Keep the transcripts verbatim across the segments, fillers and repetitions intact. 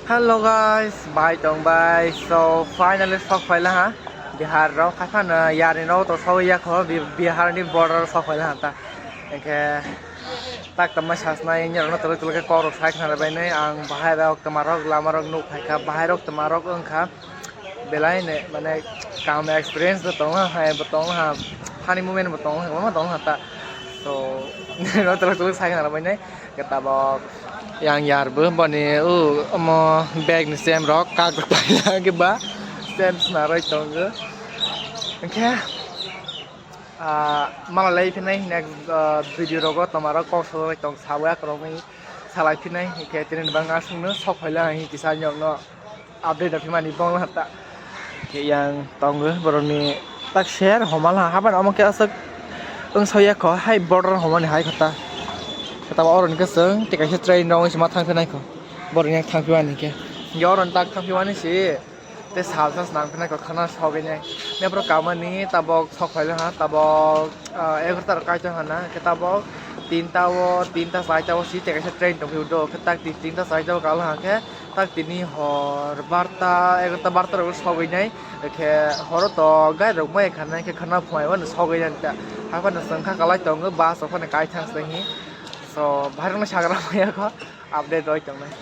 Hello guys, bai tong bai. So finally sok phaila ha Bihar rok, khaphano yari no to sok ya kho, Bi- Bihar ni border sok phaila ha ta. Engke tak tama sasnai ni rok no tolok tolok khe kok rok sai khna bai nai. Ang bahai rok tama rok lama rok nuk phai kha, bahai rok tama rok wng kha. Belai ne mane kam experience bo tong ha, hai bo tong ha, funny moment bo tong ha, ma tong ha ta. So no tolok tolok sai khna bai nai. Khe tabok yang yar bo boni o omo bag ni sem rok kak rok paila khe ba sem sna roi tongo. Hwnkhe ah, mala lai phinai next ah, video rogo toma rok kok salai tong sabo ya kwrwngwi salai phinai hwnkhe tini bang aswk no sok phaila ang kisa nyok no. Update rok phimani bongla ta. Khe yang tongo borokni tak share homal ha haban omo khe aswk wng soya kho hai border homani hai kho ta. Khe tamo oroni khe chwng tei kaisa train rok wngwi se ma thang phinai kho. Borok yang thang phimani khe. Hwnkhe oroni tak thang phimani se tei sal sa snam phinai kho khana sogwi nai. Nepro kamani tabok sok phaila ha tabok ah, egarota rok kaitor hana khe tabok tinta o tinta chaita o si tei kaisa train tongphio do khe tak tin- tinta chaita o kal ha khe tak tini hor barta egarota barta rok sogwi nai khe horo to gari rok mai kha nai khe khana phunai o sogwi nai ta haphano chwng kha kalai tongo bus rok phano kai thang sini so bhairokno sagra maya kho update roi tongnai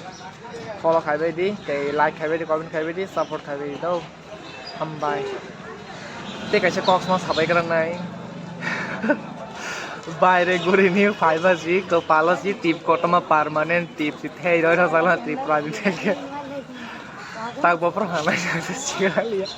follow khaibai di tei like khaibai di comment khaibai di support khaibai di do. Hambai. Tei kaisa kok sma sabai gra nai. Baire guri ni phaiba si kopalo si tip kotorma permanent tip si thei roi rok jala tip rani theke. Tak bo pro hambai sa si chigaliya.